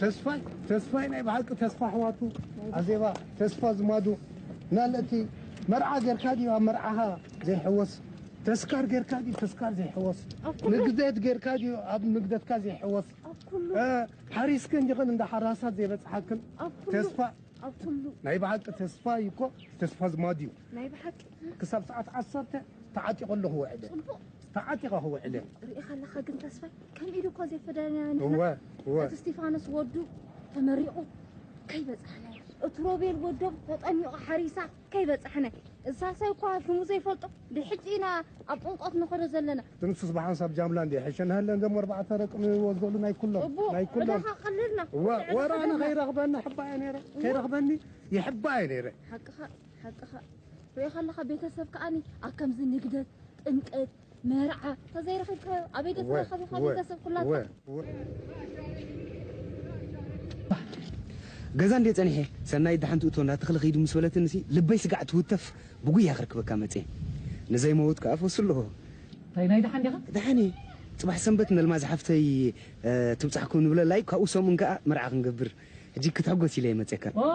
ተስፋይ፣ ተስፋይ ናይ ብሓቂ ተስፋ ኣሕዋቱ፣ ኣዜባ፣ ተስፋ ዝማዱ፣ ናልእቲ መርዓ ጌርካ ድዩ ኣብ መርዓኻ ዘይሕወስ? ተስካር ጌርካ ድዩ ተስካር ዘይሕወስ? ኣብ ኩሉ። ንግደት ጌርካ ድዩ ኣብ ንግደትካ ዘይሕወስ? ኣብ ኩሉ። እ፣ ሓሪስክን ዲኽን እንዳ ሓራሳት ዘይበጽሓክን? ኣብ ኩሉ። ተስፋ፣ ኣብ ኩሉ። ናይ ብሓቂ ተስፋ እዩ እኮ፣ ተስፋ ዝማድ እዩ። ናይ ብሓቂ። ክሳብ ሰዓት ዓሰርተ ተዓጢቐ ኣለኹ ውዕለ። ጽቡቕ። ተዓጢቐ ክውዕለ። ርኢኻ ኣለኻ ግን ተስፋይ፣ ከም ኢዱ እኮ ዘይፈደና ንሕና። እወ፣ እወ። እቲ እስጢፋኖስ ወዱ ተመሪቑ ከይበጻሕና፣ እቲ ሮቤል ወዶም ተጠሚቑ ሓሪሳ ከይበጻሕና፣ እዚ ሳልሳይ እኳ ሽሙ ዘይፈልጦ ድሕጂ ኢና ኣብ ጥምቀት ንኸዶ ዘለና። እቲ ንሱስ ብሓንሳብ ጃምላ እንዲ ሕሸን ሃለን ዘም ኣርባዕተ ደቂ ንወዘሉ ናይ ኩሎም፣ እቡ፣ ናይ ኩሎም። እዳኻ ቀልልና። እወ፣ ወረ ኣነ ከይረኽበኒ ሕባየ ነይረ። እወ። ከይረኽበኒ ይሕባየ ነይረ። ሓቅኻ፣ ሓቅኻ። ርኢኻ ኣለኻ ቤተሰብ ከኣኒ ኣብ ከምዚ ንግደት፣ ጥምቀት፣ መርዓ ተዘይረኺብካ ኣበይ እወ፣ ደትረኸብኻ እወ፣ ቤተሰብ ኩላትካ? እወ፣ እወ። ገዛ እንዴ ጸኒሐ፣ ሰናይ ደሓን ትእቶ እንዳተኽለ ኸይዱ ምስ በለትንሲ፣ ልበይ ስጋዕ ትውተፍ፣ ብጉያ ክርክበካ መጽየ። ንዘይመውት ከኣ ፈሱ ኣለዎ። እንታይ ናይ ደሓን ዲኻ? ደሓን እየ። ጽባሕ ሰንበት ነልማዝ ሓፍተይ፣ እ፣ ትብጻሕኩም ንብለላ እዩ፣ ካብኡ ሰሙን ከኣ መርዓ ክንገብር። ሕጂ ክትሕጎስ ኢለ እየ መጽየካ። ኦ፣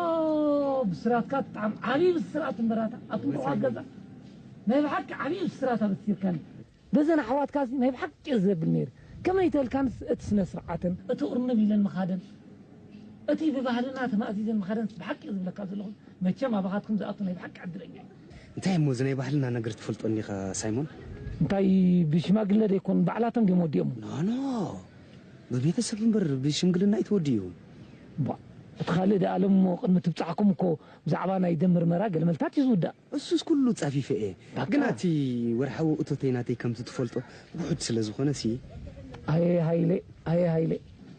ብስራትካ ብጣዕሚ ዓብዪ ብስራት እምበራታ፣ ኣቱም ወሳኝ። ተዋገዛ። ናይ ብሓቂ ዓብዪ ብስራት ኣበሲርካኒ። በዘን ኣሕዋትካሲ ናይ ብሓቂ እየ ዘብል ነይረ። ከመይ ተልካንስ እቲ ስነ ስርዓተን፣ እቲ ቁርንብ ኢለን ምኻደን፣ እቲ ብባህልና ተማእዚዘን ምኻደንስ ብሓቂ እየ ዝብለካ ዘለኹ። መቸም ኣባኻትኩም ዝኣቱ ናይ ብሓቂ ዕድለኛ እየ። እንታይ እሞ እዚ ናይ ባህልና ነገር ትፈልጦ እንዲኻ ሳይሞን? እንታይ ብሽማግለ ዶ ይኮን ባዕላቶም ድዮም ወዲኦም? ኖ፣ ኖ። ብቤተሰብ እምበር ብሽምግልና ኣይተወድዩ። ባ፣ እቲ ካልእ ደኣ ኣለም እሞ ቅድሚ ትብጻሕኩም እኮ ብዛዕባ ናይ ደም ምርመራ ገለ መልታት እዩ ዝውዳእ። እሱስ ኩሉ ጻፊፈ እየ። በቃ። ግና እቲ ወርሓዊ እቶተይ ናተይ ከምቲ ትፈልጦ ውሑድ ስለ ዝኾነ ሲ። ኣየ ሃይለ፣ ኣየ ሃይለ።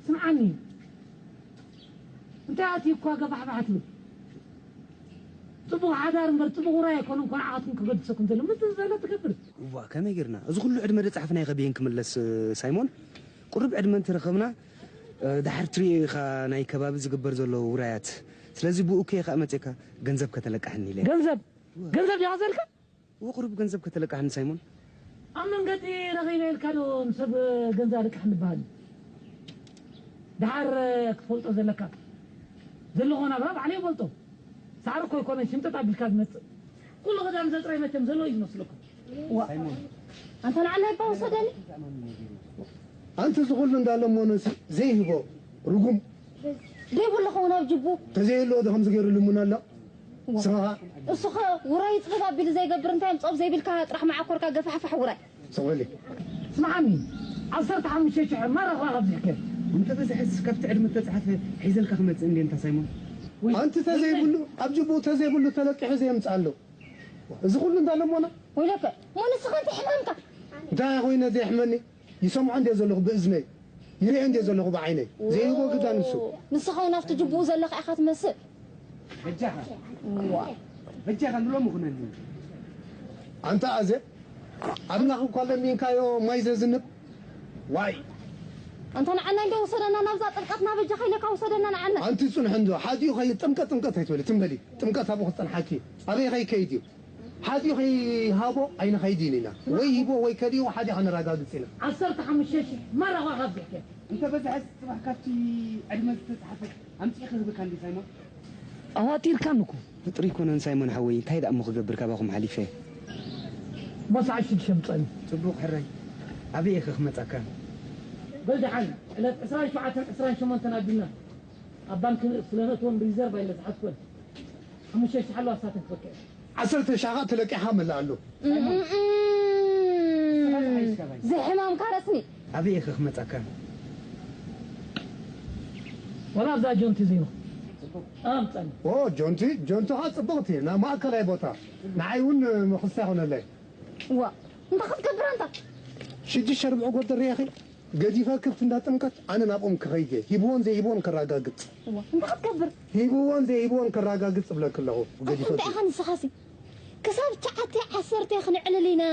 ስምዓኒ። እንታይ ኣትዩ እኳ ገባሕባሕ ትብል? ጽቡቕ ሓዳር እምበር ጽቡቕ ውራይ ኣይኮነን እኮ ንዓኻትኩም ክገድሰኩም ዘሎ። ምትእዛዛት ትገብር። እዋ፣ ከመይ ጌርና? እዚ ኩሉ ዕድመ ደጻሕፍናዮ ከበየን ክምለስ፣ ሳይሞን? ቁሩብ ዕድመ እንተረኸብና፣ እ፣ ደሓር ትሪኦ ኢኻ ናይ ከባቢ ዝግበር ዘሎ ውራያት። ስለዚ ብኡ ከየ ኸኣ መጺእካ ገንዘብ ከተለቃሕኒ ኢለ። ገንዘብ? ገንዘብ ዲኻ ዘልካ? እወ፣ ቁሩብ ገንዘብ ከተለቃሕኒ ሳይሞን። ኣብ መንገዲ ረኺበ ኢልካ ዶ ንሰብ ገንዘብ ኣለቃሕ ንበሃል? ደሓር ክትፈልጦ ዘለካ። ዘለኹ ናብራ ባዕለይ ይፈልጦ። ሳዕሪ እኮ ኣይኮነን ሽምጥጥ ኣቢልካ ዝመጽእ። ኩሉ ክዳን ዘጥራይ መቸም ዘሎ እዩ ዝመስለኩም። ዋ። ኣንታ ንዓና ይባ ውሰደኒ። ኣንቲ እዚ ኩሉ እንዳለመኖ ሲ ዘይህቦ ርጉም። ዘይብሉ ኸውን ኣብ ጅቡ። ተዘይህልዎ ዶ ከምዚ ገይሩ ልሙን ኣሎ? ዋ። ስኻ ኸኣ? እሱ ኸ ውራይ ይጽበብ ኣቢሉ ዘይገብር እንታይ ምጾብ ዘይብልካ ጥራሕ መዓኮርካ ገፋሕፋሕ ውራይ። ስቕ በሊ። ስምዓኒ፣ ዓሰርተ ሓሙሽተ ሽሕ ማራ ኸኣ ካብዚ ሕከ። እንተ በዝሐስ ካብቲ ዕድመ ተጻሕፈ ሒዘልካ ክመጽእ እንዴ እንታ ሳይሞን? ወይ፣ ኣንቲ ተዘይብሉ፣ ኣብ ጅቡ ተዘይብሉ ተለቂሑ ዘየምጽእ ኣሎ። እዚ ኩሉ እንዳለመኖ? ወይለከ፣ እሞ ንስኻ እንታይ ሕማምካ? እንታይ ኮይነ ዘየሕመኒ? ይሰምዖ እንድየ ዘለኹ ብእዝነይ፣ ይርኤ እንድየ ዘለኹ ብዓይነይ። ዘይህቦ ግዳ ንሱ። ንስኻ እውን ኣብቲ ጅቡኡ ዘለኻ ኢኻ ትመስል። በጃኻ። ዋ። በጃኻ ንሎሚ ኩነኒ። ኣንታ ኣዜ፣ ኣምላኽ እኳ ለሚንካዮ ማይ ዘዝንብ። ዋይ። ኣንታ ንዓና እንደ ውሰደና ናብዛ ጥልቀትና በጃኻ ኢለካ ውሰደና ንዓና። ኣንቲ ጽንሒ እንዶ፣ ሓዲኡ ኸይ ጥምቀት ጥምቀት ኣይትበሊ፣ ትም በሊ። ጥምቀት ኣብኡ ክጸንሓኪ። ኣበይ ኸይከይድ እዩ? ሓዲኡ ከይሃቦ ኣይንኸይድን ኢና። ወይ ሂቦ ወይ ከሊእዎ ሓደ ከነረጋግጽ ኢና። ዓሰርተ ሓሙሽተ ሽሕ ማራ ኸኣ ካብ ዝሕከ። እንተ በዝሐስ ጽባሕ ካብቲ ዕድመ ዝተጻሕፈ ኣምጺኤ ክህበካ እንዲ ሳይሞን። ኣዋጢርካኒ እኮ። ፍጥሪ ኣይኮነን ሳይሞን ሓወይ፣ እንታይ ደኣ እሞ ክገብር ካባኹም ሓሊፈ? እሞ ሰዓት ሽዱሽተ ምጸኒ። ጽቡቕ ሕራይ። ኣበይ እየ ከ ክመጻካ? በል ደሓን፣ ዕለት ዕስራን ሸውዓተን ዕስራን ሸሞንተን ኣቢልና ኣብ ባንክ ስለ ነእትወን ብሪዘርቭ ኣይለ ዝሓዝኮን። ሓሙሽተ ሽሕ ኣለዋ ሳተን ክበቅዕ። ዓሰርተ ሻቓ ተለቂኻ መላ ኣሎ። እም፣ እም፣ እም። ዝሕማምካ ረስኒ። ኣበይ እየ ክመጻካ? ወላ ኣብዛ ጆንቲ ዘይኑ። ኣምጻኒ። ኦ፣ ጆንቲ፣ ጆንቲ ኸኣ ጽብቕቲ፣ ናብ ማእከላይ ቦታ። ንዓይ እውን መኽስታ ይኾነለይ። ዋ፣ እንታይ ክትገብር ኣንታ? ሽዱሽተ ርብዒ ጎደር ርኢኺ? ገዲፈ ክብቲ እንዳ ጥምቀት ኣነ ናብኦም ክኸይድ እየ። ሂብዎን ዘይሂብዎን ከረጋግጽ። እዋ፣ እንታይ ክትገብር? ሂብዎን ዘይሂብዎን ከረጋግጽ እብለኪ ኣለኹ። ገዲፈ እንታይ ኢኻ ንስኻሲ? ክሳብ ትሽዓተ ዓሰርተ ክንዕልል ኢና።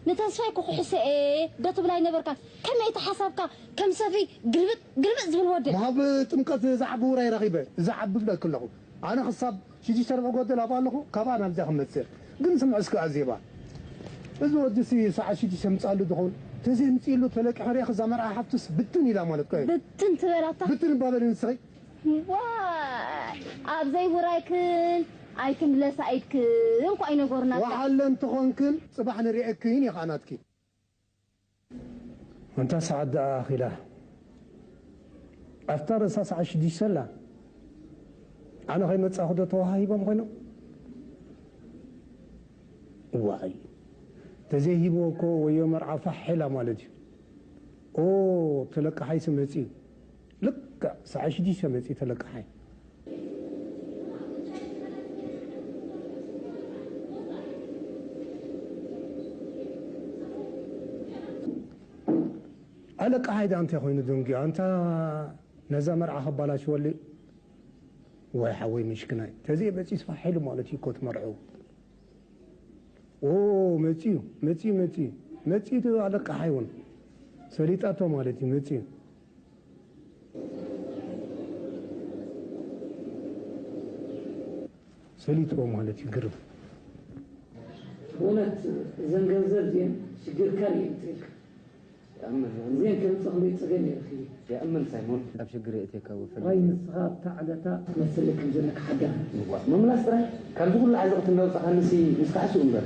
ንተስፋይ ክኹሕሶ እየ ዶ ትብል ኣይነበርካን? ከመይ እቲ ሓሳብካ ከም ሰፍኢ ግልብጥ ግልብጥ ዝብል ወዲ? ምሃብ ጥምቀት ዝዓቢ ውራይ ረኺበ። ዝዓቢ እብለኪ ኣለኹ። ኣነ ክሳብ ሽዱሽተ ርብዒ ጎደል ኣብኣ ኣለኹ፣ ካብኣ ናብዚኣ ክመጽእ። ግን ስምዒ እስከ ኣዜባ፣ እዚ ወዲሲ ሰዓት ሽዱሽተ ምጻሉ ድኸውን? ተዘምፂሉ ተለቂሑ ሪኢኺ እዛ መርዓ ሓፍቱስ ብትን ኢላ ማለት እኮ እዩ። ብትን ትበላታ። ብትን እባ በሊ ንስኺ። ዋይ፣ ኣብ ዘይውራይክን ኣይትምለሳ ኢድክን እኳ ኣይነገሩና። ወሓለ እንተኾንክን ጽባሕ ንሪእክን ኢኻ ናትኪ። ኣንታ ሰዓት ደኣ ኣኺላ። ኣብታ ርእሳ ሰዓት ሽዱሽተ ኣላ። ኣነ ከይመጻኹ ዶ ተዋሃሂቦም ኮይኖም? ዋይ። ተዘይሂብዎ እኮ ወዮ መርዓ ፋሕ ኢላ ማለት እዩ። ኦ፣ ተለቃሓይሲ መጺኡ። ልክዕ ሰዓት ሽዱሽተ መጺኡ ተለቃሓይ። ኣለቃሓይ ደኣ እንታይ ኮይኑ ደንጊዩ? ኣንታ ነዛ መርዓ ከባላሽወሉ። ወይ ሓወይ ምሽክናይ። ተዘይመጺኡስ ፋሕ ኢሉ ማለት እዩ እኮ እቲ መርዕኡ። ኦ፣ መጺኡ፣ መጺኡ፣ መጺኡ። መጺኡ እቲ ኣለቃሓይ እውን። ሰሊጣቶ ማለት እዩ፣ መጺኡ። ሰሊጥዎ ማለት እዩ፣ ግርም። ብእውነት እዘን ገንዘብ እዚአን ሽግርካ እየን ትልካ። ይኣምን፣ ይኣምን። እዚአን ከምፅእ ክንደይ ፀገም እየ ረኺበ። ይኣምን ሳይሞን፣ ካብ ሽግር የእትየካ ወፈል። ጥራይ ንስኻ ኣብታ ዕለታ ትመስለኒ ከም ዘለካ ሓዳር። እዋ፣ ምምላስ ጥራይ። ካብዚ ኩሉ ዓዘቕቲ እንዳውፃእካንሲ ንስኻ ሕሱእ እምበር።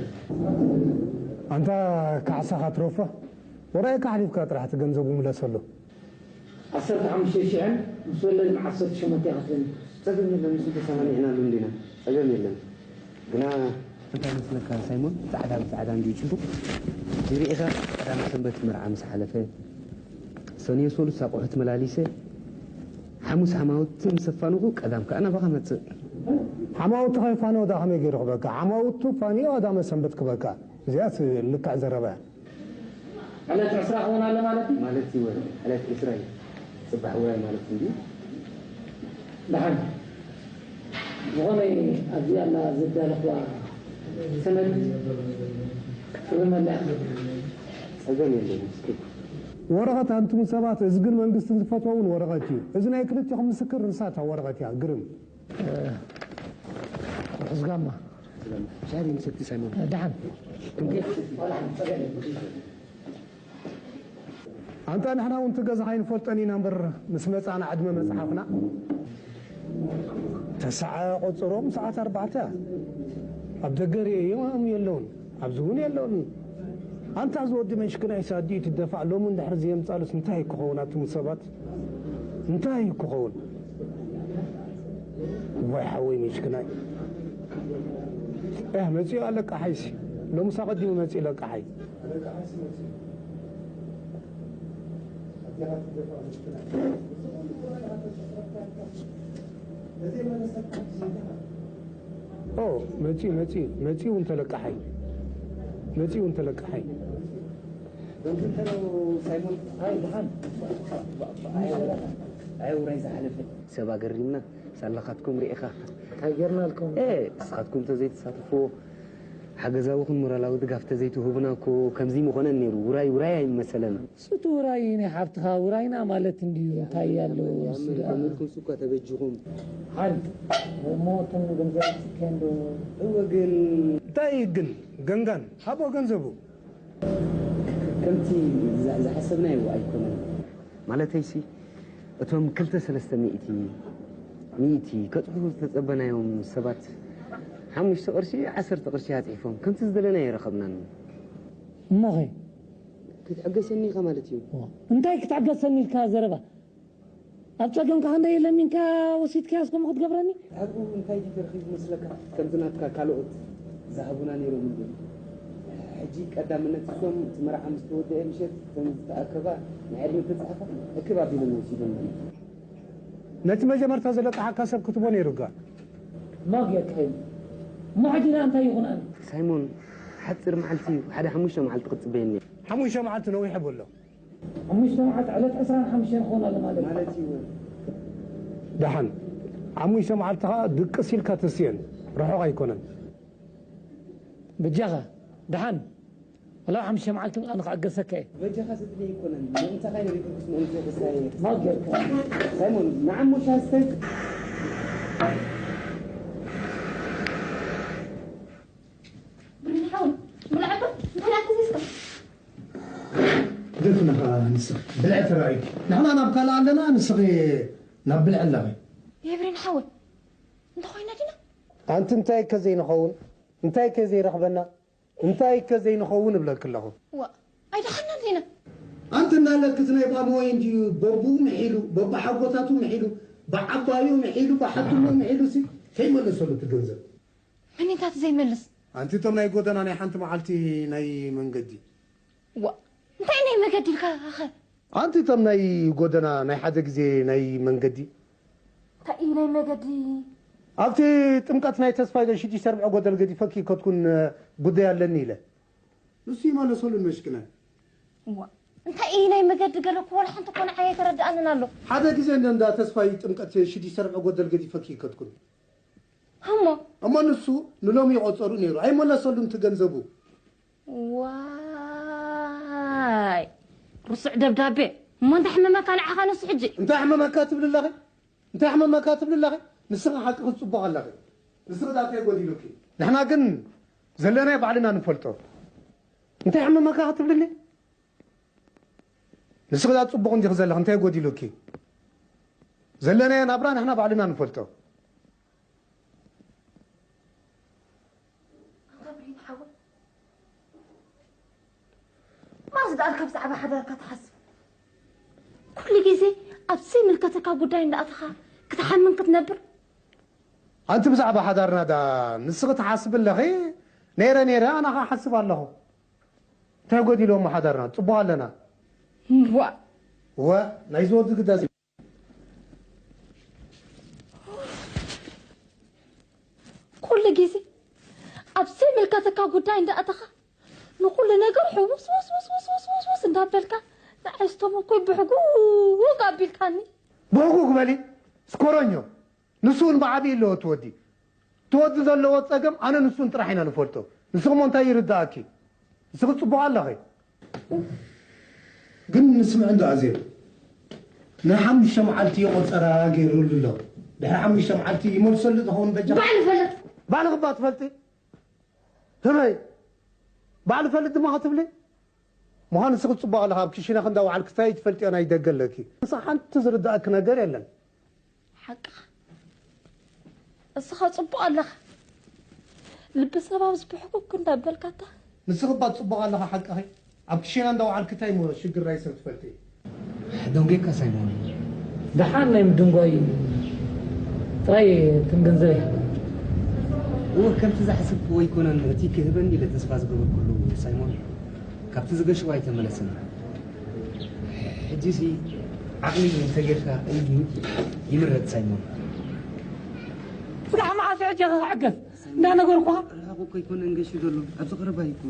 ኣንታ ካሕሳኻ ትረፎ፣ ወራይ ካሕሊፍካ ጥራሕ እቲ ገንዘቡ ምለሰሉ። ዓሰርተ ሓሙሽተ ሽሕን ምስ ወለድ ዓሰርተ ሸሞንተ ይኸፍለኒ። ጸገም የለን፣ ንሱ ተሰማሚዕናሉ እንዲና። ጸገም የለን። ግና እንታይ መስለካ ሳይሞን፣ ጻዕዳ ብጻዕዳ እንድዩ ጽቡቕ። ሪኢኻ ቀዳመ ሰንበት መርዓ ምስ ሓለፈ፣ ሰኑየ ሰሉስ ኣቑሑት መላሊሰ፣ ሓሙስ ሓማውቲ ምስ ኣፋንኹ ቀዳም ከኣ ናባኻ መጽእ። ሓማውቲ ከይፋነወ ደኣ ከመይ ገይሩ ክበካ? ሓማውቱ ፋኒዮ ቀዳመ ሰንበት ክበካ። እዚኣስ ልክዕ ዘረባ እያ። ዕለት ዕስራ ክኸውን ኣሎ ማለት እዩ? ማለት እዩ፣ ዕለት ዕስራ እዩ። ጽባሕ ውራይ ማለት እንድዩ። ደሓን። ዝኾነ ኣብዚኣ ኣላ ዘዳለኽዋ ሰነድ ክትፍርመላ ኢኻ። ጸገም የለን፣ እስኪ። ወረቐት ኣንቱም ሰባት፣ እዚ ግን መንግስትን ዝፈትዎ እውን ወረቐት እዩ። እዚ ናይ ክልቲኹም ምስክር ንሳ እታ ወረቐት እያ። ግርም። ርሑስ ጋማ። ሻሂ ንሰቲ ሳይሞን። ደሓን። ኣንታ ንሕና እውን እቲ ገዛ ከይንፈልጦን ኢና እምበር ምስ መጻና ዕድመ መጽሓፍና። ተስዓ ቆጽሮም ሰዓት ኣርባዕተ። ኣብ ደገ ርእዮም የለውን። ኣብዚ እውን የለውን። ኣንታ እዚ ወዲ መሽክናይ ሳዲኡ ትደፋእ ሎሚ እንድሕር ዘየምጻሉስ እንታይ ክኸውን ኣቱም ሰባት? እንታይ ክኸውን? ዋይ ሓወይ መሽክናይ። ኤህ መጺኡ ኣለቃሓይሲ። ሎምስ ኣቐዲሙ መጺኡ ለቃሓይ። ኦ፣ መጺኡ፣ መጺኡ፣ መጺኡ እውን ተለቃሓይ። መጺኡ እውን ተለቃሓይ። ከምዚ እንተለው ሳይሞን፣ ኣይ፣ ደሓን። ኣይ፣ ውራይ ዝሓለፈ። ሰብ ኣገሪምና፣ ሳላኻትኩም ርኢኻ። እንታይ ጌርናልኩም? ኤ፣ ንስኻትኩም ተዘይተሳትፍዎ፣ ሓገዛዊ ኹን ሞራላዊ ድጋፍ ተዘይትህቡና እኮ ከምዚ ምኾነን ነይሩ። ውራይ፣ ውራይ ኣይመሰለን። ስቱ ውራይ ናይ ሓፍትኻ ውራይና ማለት እንድዩ፣ እንታይ ኣለዎ? ይኣምን፣ ከምልኩም ሱኳ ተበጅኹም። ሓን፣ እሞ እቶም ገንዘብ ስከንዶ? እወ ግን። እንታይ ግን? ገንጋን፣ ሃቦ ገንዘቡ። ከምቲ ዝሓሰብናዮ ኣይኮነን። ማለተይሲ፣ እቶም ክልተ ሰለስተ ሚእቲ፣ ሚእቲ ከጽሑ ዝተጸበናዮም ሰባት ሓሙሽተ ቅርሺ፣ ዓሰርተ ቅርሺ ኣጽሒፎም፣ ከምቲ ዝደለናዮ ኣይረኸብናን። እሞኸ? ክትዕገሰኒ ኢኻ ማለት እዩ። እንታይ ክትዕገሰኒ ኢልካ ዘረባ? ኣብ ጸገምካ ክንደይ ለሚንካ ወሲድካያስ ከምኡ ክትገብረኒ? ኣብኡ እንታይ ድዩ ተረኺቡ መስለካ? ከምዚ ናትካ ካልኦት ዝሃቡና ነይሮም እንድዮም። ሕጂ ቀዳምነት እሶም እቲ መርዓ ምስ ተወደአ ምሸት እተን ዝተኣከባ ናይ ዕድመ ተጻሒፋ እክብ ኣቢሎም ወሲዶም ማለት እዩ። ነቲ መጀመርታ ዘለቃሓካ ሰብ ክትቦ ነይሩካ። ማግ የካይም። እሞ ሕጂ ደኣ እንታይ ይኹን ኣነ? ሳይሞን፣ ሓጺር መዓልቲ እዩ። ሓደ ሓሙሽተ መዓልቲ ክትጽበየኒ። ሓሙሽተ መዓልቲ ነዊሕ በሎ። ሓሙሽተ መዓልቲ ዕለት ዕስራን ሓሙሽተን ክኾን ኣሎ ማለት እዩ። ማለት እዩ። ደሓን። ሓሙሽተ መዓልቲ ኸኣ ድቅስ ኢልካ ትስየን። ርሑቕ ኣይኮነን። በጃኻ፣ ደሓን። ወላ ሓሙሽተ መዓልቲ ኣነ ክዕገሰካ እየ። በጃኻ ስትብለይ ኣይኮነን። ምእንታኻ ኢለ ዘይኮንኩስ ምእንትኡ ክሳየ። ማግ ጌርካ። ሳይሞን፣ ንዓሞ ሻሂ ስተይ። ብርሃን፣ ብላዕ እባ፣ እንታይ ደኣ ተዚዝካ? ንስኺ ብልዒ ተራእዩኪ። ንሕና ናብ ካልእ ኣለና፣ ንስኺ ናብ ብልዒ ኣለኺ። ኤፍሬም ሓወይ፣ እንተኾይና ዲና? ኣንቲ እንታይ ከ ዘይንኸውን? እንታይ ከ ዘይረኽበና? እንታይ ከ ዘይንኸውን እብለኪ ኣለኹ። ዋ፣ ኣይደሓናን ዲና? ኣንቲ እናለኪ እቲ ናይ ባሞይ እንድዩ በቡኡ ምሒሉ፣ በባሓጎታቱ ምሒሉ፣ ብዓባዩ ምሒሉ፣ ብሓትሞ ምሒሉ ሲ ከይመለሰሉ እቲ ገንዘብ። መን እንታይ ዘይመልስ? ኣንቲ እቶም ናይ ጎደና ናይ ሓንቲ መዓልቲ ናይ መንገዲ። ዋ፣ እንታይ ናይ መገዲ ኢልካ ኣኸ? ኣንቲ እቶም ናይ ጎደና ናይ ሓደ ግዜ ናይ መንገዲ። እንታይ እዩ ናይ መገዲ? ኣብቲ ጥምቀት ናይ ተስፋይ ዶ ሽዱሽተ ርብዒ ጎደል ገዲፈኪ ከትኩን ጉዳይ ኣለኒ ኢለ። ንሱ ይመለሰሉ መሽክናይ። ዋ፣ እንታይ እዩ ናይ መገዲ ገለ እኮ ወላ ሓንቲ እኮ ንዓይ ኣይተረድኣንን ኣሎ። ሓደ ግዜ እንደ እንዳ ተስፋይ ጥምቀት ሽዱሽተ ርብዒ ጎደል ገዲፈኪ ከትኩን። እሞ? እሞ ንሱ ንሎሚ ይቆጸሩ ነይሩ። ኣይመለሰሉን እቲ ገንዘቡ። ዋይ፣ ርሱዕ ደብዳቤ። እሞ እንታይ ሕመመካ ንዓኻ ንሱ ሕጂ? እንታይ ሕመመካ ትብሊ ኣለኺ? እንታይ ሕመመካ ትብሊ ኣለኺ? ንስኺ ሓቂ ክትጽቡቕ ኣለኺ። ንስኺ ዳኣ እንታይ ጎዲሉኪ? ንሕና ግን ዘለናይ ባዕልና ንፈልጦ። እንታይ ሕመመካ ክትብልኒ? ንስኺ ዳኣ ጽቡቕ እንዲኺ ዘለኺ፣ እንታይ ጎዲሉኪ? ዘለናዮ ናብራ ንሕና ባዕልና ንፈልጦ። ኣንታ ብሪን ሓወይ፣ ማስ ደኣ ካብ ብዛዕባ ሓዳርካ ትሓስብ? ኩሉ ግዜ ኣብ ዘይምልከተካ ጉዳይ እንዳኣተኻ ክትሓምን ክትነብር? ኣንቲ ብዛዕባ ሓዳርና ዳ ንስኺ ትሓስቢ ኣለኺ? ነይረ ነይረ ኣነ ኸኣ እሓስብ ኣለኹ። እንታይ ጎዲልዎ እሞ ሓዳርና? ጽቡቕ ኣለና። ዋ! ዋ! ናይዚ ወዲ ግዳስ ኩሉ ግዜ ኣብ ዘይምልከተካ ጉዳይ እንዳኣተኻ ንኹሉ ነገር ሕውስ ውስ ውስ ውስ ውስ ውስ ውስ እንዳበልካ ንኣሽቶም እኮ ብሕጉግ ኣቢልካኒ። ብሕጉግ በሊ ስኮረኞ። ንሱ እውን ብዓብዪ ኣለዎ እቲ ወዲ። እቲ ወዲ ዘለዎ ጸገም ኣነ ንሱን ጥራሕ ኢና ንፈልጦ። ንስኺ እሞ እንታይ ይርድኣኪ? ንስኺ ጽቡቕ ኣለኺ። ግን ንስምዕ እንዶ ኣዜብ፣ ናይ ሓሙሽተ መዓልቲ ቆጸራ ገይሩሉ ኣሎ። ድሕሪ ሓሙሽተ መዓልቲ ይመልሰሉ ዝኸውን በጃ። ባዕሉ ይፈልጥ። ባዕልኺ እባ ትፈልጢ። ህበይ። ባዕሉ ይፈልጥ ድማ ክትብሊ? ምዃኑ ንስኺ ትጽቡቕ ኣለኺ። ኣብ ክሽነ ክንዳ ውዓልኪ እንታይ ትፈልጥዮ ናይ ደገ ኣለኪ? ንስኺ ሓንቲ ዝርድኣኪ ነገር የለን። ሓቅኻ። እስኻ ጽቡቕ ኣለኻ። ልቢ ሰብ ኣብዚ ብሕጉግ እንዳበልካታ። ንስኺ እባ ጽቡቕ ኣለኻ ሓቅኺ። ኣብ ክሽነ እንዳ ውዓልኪ እንታይ እሞ ሽግር ናይ ሰብ ትፈልጢ? ደንጒካ ሳይሞን። ደሓን ናይ ምድንጓይ ጥራይ ትም ገንዘበይ። እወ፣ ከምቲ ዝሓሰብክዎ ኣይኮነን። እቲ ክህበኒ ኢለ ተስፋ ዝገበርኩሉ ሳይሞን ካብቲ ዝገሸወ ኣይተመለሰን። ሕጂሲ ዓቕሊ እንተጌርካ እንድዩ ይምረጽ ሳይሞን። ስራሕ መዓስ ሕጂ ኢኻ ክሕገዝ? እንዳነገርኩኻ። ርሑቕ እኮ ኣይኮነን ገሹ ዘሎ፣ ኣብዚ ቀረባ እዩ እኮ።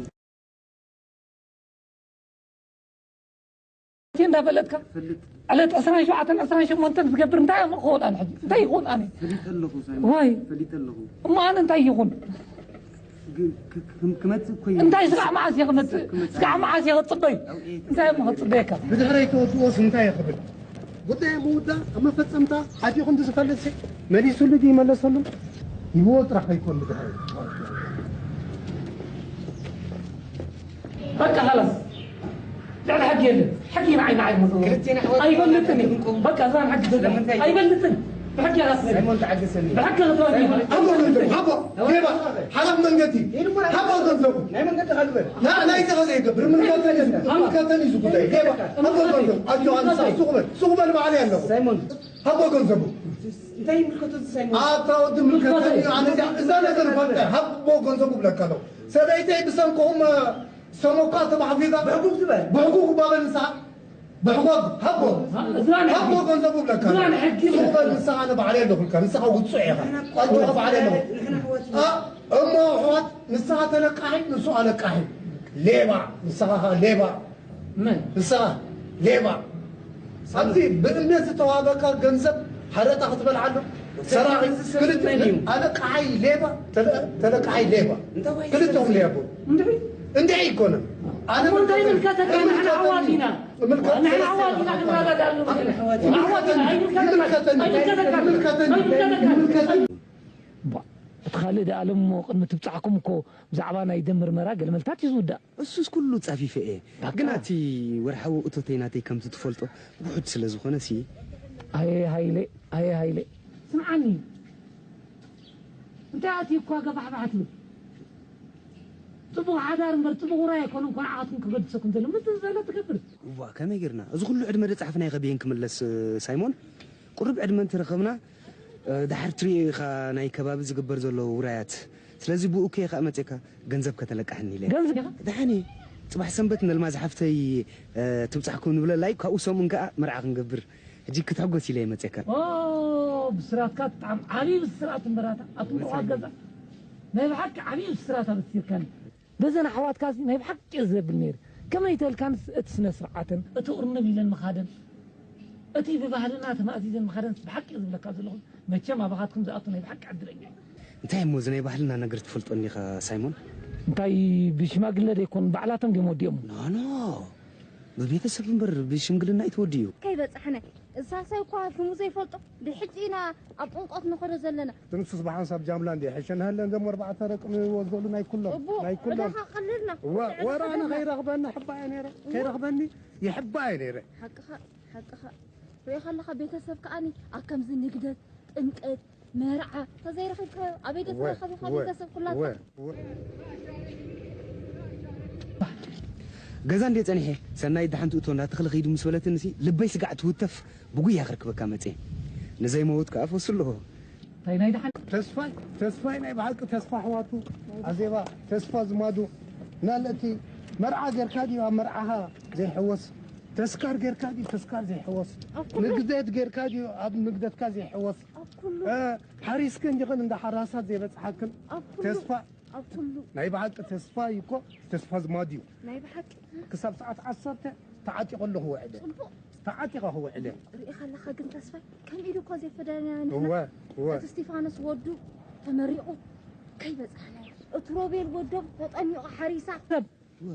እቲ እንዳፈለጥካ ፈልጥ። ዕለት ዕስራን ሸውዓተን ዕስራን ሸሞንተን ዝገብር እንታይ እዮም ክኸውን ኣነ ሕጂ? እንታይ ይኸውን ኣነ? ፈሊጠ ኣለኹ ሳይሞን። ዋይ። ፈሊጠ ኣለኹ። እሞ ኣነ እንታይ ይኹን? ግ-፣ ክ-፣ ክ-፣ ክመጽእ እኮ እዩ። እንታይ ስጋዕ መዓስ እየ ክመጽእ? ክመጽእ ስጋዕ እዩ። መዓስ እየ ክጽበይ? ኣውኤ፣ እንታይ እሞ ክጽበየካ? ብድሕረይ ተወድኦስ እንታይ እየ ክብል? ጉዳይ ምውዳእ ኣብ መፈጸምታ ሓዲኹም ብዝፈልጥ ሲ መሊሱሉ ድዩ ይመለሰሉ? ይብዎ ጥራሕ ኣይኮን ብድሕረይ። በቃ ኸላስ። ልዕሊ ሕጊ የለን። ሕጊ ንዓይ ንዓይ መሰሉ። ክልቴና ኣሕዋት ኣይፈልጥን እዩ። ክንቆም። በቃ እዛ ንሕጊ ዘላ ስለምንታይ? ኣይፈልጥን። ብሕጊ ኣስመሪ። ሳይሞን ተዓገሰኒ። ብሕጊ ክትዋጊ። ሳይሞን። ሃቦ ገንዘቡ፣ ሃቦ፣ ሌባ፣ ሓላፍ መንገዲ። ይሄ ድማ ሃቦ ገንዘቡ። ናይ መንገዲ ካልበል። ና-፣ ናይ ዘኸ ዘይገብር፣ ምልከተን እዩ፣ ምልከተን እዩ ዝጉዳይ። ሌባ፣ ሃቦ ገንዘቡ። ኣጆ ኣንሳ፣ ሱቕ በል፣ ሱቕ በል፣ ባዕለይ ኣለኹ። ሳይሞን። ሃቦ ገንዘቡ። እንታይ ይምልከቶ እዚ ሳይሞን? ኣታ ወዲ ምልከተን እዩ፣ ኣነ እዛ፣ እዛ ነገር ፈልጠ፣ ሃቦ ገንዘቡ ብለካ ኣለኹ። ሰበይተይ ብሰንክኹም፣ ሰሞኳ ተማሕፊዛ። ብሕጉግ ዝበል። ብሕጉግ ባበል ንሳ። ብሕጎግ፣ ሃቦ። እዛ ናይ ሃቦ ሕጊ። ገንዘቡ ብለካ። እዛ ናይ ሕጊ። ሱቕ በል ንስኻ፣ ኣነ ባዕለይ ኣለኹልካ። ንስኻ ውጹዕ ኢኻ። ንሕና ኣጆኻ ባዕለይ ኣለኹ። ንሕና ኣሕዋት ኢና። ኣ፣ እሞ ኣሕዋት፣ ንስኻ ተለቃሒ፣ ንሱ ኣለቃሒ። ሌባ፣ ንስኻ ኸኣ ሌባ። መን? ንስኻ ሌባ። ኣብቲ ብእምነት ዝተዋሃበካ ገንዘብ ሃረጣ ክትበልዓሉ። ሰራቒ፣ እዚ ሰብ ክልተ መን እዩ? ኣለቃሓይ ሌባ፣ ተለ-፣ ተለቃሓይ ሌባ። እንታይ ወይ ክልተኦም ሰብ? ሌባ። እንድዒ? እንድዒ ኣይኮነን። ኣነ እሞ እንታይ ምልከተካ? ምልከተኒ። ንሕና ኣሕዋት ኢና። ምልከት-፣ ንሕና ኣሕዋት ኢና ክንረዳዳሉ። ኣሕዋት ኢና። ኣሕዋት ኢና። ኣይምልከተካ። ይምልከተኒ። ኣይምልከተካ። ይምልከተኒ። ኣይምልከተካ። ይምልከተኒ። ባ-፣ ካልእ ደኣ ኣለም እሞ ቅድሚ ትብጻሕኩም እኮ ብዛዕባ ናይ ደም ምርመራ ገለ መልታት እዩ ዝውዳእ። እሱስ ኩሉ ጻፊፈ እየ። በቃ። ግና እቲ ወርሓዊ እቶተይ ናተይ ከምቲ ትፈልጦ ውሑድ ስለ ዝኾነ ሲ። ኣየ ሃይለ፣ ኣየ ሃይለ። ስምዓኒ። እንታይ ኣትዩ እኳ ገባሕባሕ ትብል? ጽቡቕ ሓዳር እምበር ጽቡቕ ውራይ ኣይኮነን እኮ ንዓኻትኩም ክገድሰኩም ዘሎ። ምትእዛዛት ትገብር። እዋ ከመይ ጌርና እዚ ኩሉ ዕድመ ደጻሕፍናዮ ከ ብየን ክምለስ ሳይሞን? ቁሩብ ዕድመ እንተረኸብና ድሓር ትሪኦ ኢኻ ናይ ከባቢ ዝግበር ዘሎ ውራያት ስለዚ ብኡ ከ ኢኻ መጺእካ ገንዘብ ከተለቃሕኒ ኢለ ገንዘብ ኢኻ? ደሓን እየ ጽባሕ ሰንበት ነልማዝ ሓፍተይ ትብጻሕኩም ንብለላ እዩ ካብኡ ሰሙን ከኣ መርዓ ክንገብር ሕጂ ክትሕጎስ ኢለ እየ መጺእካ ኦ ብስራትካ ብጣዕሚ ዓብዪ ብስራት እምበራታ ኣቱም ጥዋት ገዛ ናይ ብሓቂ ዓብዪ ብስራት ኣበሲርካኒ በዘን ኣሕዋትካ እዚ ናይ ብሓቂ እየ ዘብል ነይረ። ከመይ ተልካንስ እቲ ስነ ስርዓተን፣ እቲ ቁርንብ ኢለን ምኻደን፣ እቲ ብባህልና ተማእዚዘን ምኻደንስ ብሓቂ እየ ዝብለካ ዘለኹ። መቸም ኣባኻትኩም ዝኣቱ ናይ ብሓቂ ዕድለኛ እየ። እንታይ እሞ እዚ ናይ ባህልና ነገር ትፈልጦ እንዲኻ ሳይሞን? እንታይ ብሽማግለ ዶ ኣይኮኑን ባዕላቶም ድዮም ወዲኦሞ? ኖኖ ብቤተሰብ እምበር ብሽምግልና እዩ ተወዲኡ። ከይበጻሕና እዛ ሳይ እኳ ሽሙ ዘይፈልጦ ብሕጂ ኢና ኣብ ጥንቆት ንኸዶ ዘለና። ንሱስ ብሓንሳብ ጃምላ እንዲ ሕሸ ንሃለ እዞም ኣርባዕተ ደቂ ንወዘሉ ናይ ኩሎም እቡ ናይ ኩሎም ዕዳኻ ቀልልና ወ- ወረ ኣነ ከይረኽበኒ ሕባየ ነይረ ከይረኽበኒ ይሕባየ ነይረ ሓቅኻ ሓቅኻ ሪኦ ከለኻ ቤተሰብ ከኣኒ ኣብ ከምዚ ንግደት ጥምቀት መርዓ ተዘይረኺብካዮ ኣበይ ዶ ትረኸብ ኢኻ ቤተሰብ ኩላታ ገዛ እንድየ ጸኒሐ ሰናይ ደሓን ትእቶ እንዳ ተኽሊ ኸይዱ ምስ በለትንሲ ልበይ ስጋዕ ትውተፍ ብጉያ ክርክበካ መጽየ ንዘይመውት ከኣ ፈሱ ኣለኹ እንታይ ናይ ደሓን ተስፋይ ተስፋይ ናይ ብሓቂ ተስፋ ኣሕዋቱ ኣዜባ ተስፋ ዝማዱ ናለቲ መርዓ ጌርካ ድዩ ኣብ መርዓኻ ዘይሕወስ ተስካር ጌርካ ድዩ ተስካር ዘይሕወስ ንግደት ጌርካ ድዩ ኣብ ንግደትካ ዘይሕወስ ሓሪስክን ዲኽን እንዳ ሓራሳት ዘይበጽሓክን ተስፋ ኣብ ኩሉ ናይ ብሓቂ ተስፋ እዩ እኮ ተስፋ ዝማድ እዩ ናይ ብሓቂ ክሳብ ሰዓት ዓሰርተ ተዓጢቑ ኣለኹ ውዕለ ጽቡቕ ተዓጢቐ ክውዕለ ርኢ ከለኻ ግን ተስፋይ ከም ኢዱ እኮ ዘይፈደና ንሕና እወ እወ እቲ እስቲፋኖስ ወዱ ተመሪቑ ከይበጻሕና እቲ ሮቤል ወዶም ተጠሚቑ ሓሪሳ ሰብ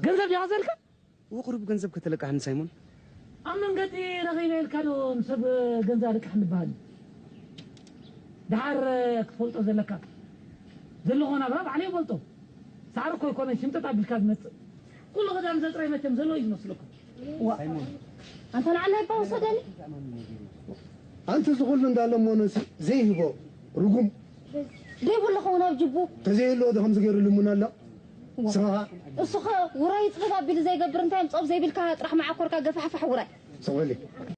ገንዘብ ዲኻ ዘልካ ወቕሩብ ገንዘብ ከተለቃሕኒ ሳይሞን ኣብ መንገዲ ረኺበ ኢልካ ዶ ንሰብ ገንዘብ ኣለቃሕኒ በሃል እዩ ደሓር ክትፈልጦ ዘለካ ዘለኾ ናብራ ባዕለይ ይፈልጦ ሳዕሪ እኮ ይኮነ ሽምጥጥ ኣቢልካ ዝመፅእ ኩሉ ክዳን ዘጥረይ መቸም ዘሎ እዩ ዝመስለኩም ዋ ኣንተ ንዓና ይባ ወሰደኒ ኣንቲ ዝኹሉ እንዳለመኖ ዘይህቦ ርጉም ዘይብሉ ኸውን ኣብ ጅቡ ተዘይህልዎ ዶ ከምዚ ገይሩ ልሙን ኣሎ ስኻ እሱ ኸ ውራይ ይጽሕፍ ኣቢሉ ዘይገብር እንታይ ምጾብ ዘይብልካ ጥራሕ መዓኮርካ ገፋሕፋሕ ውራይ ስቕ በሊ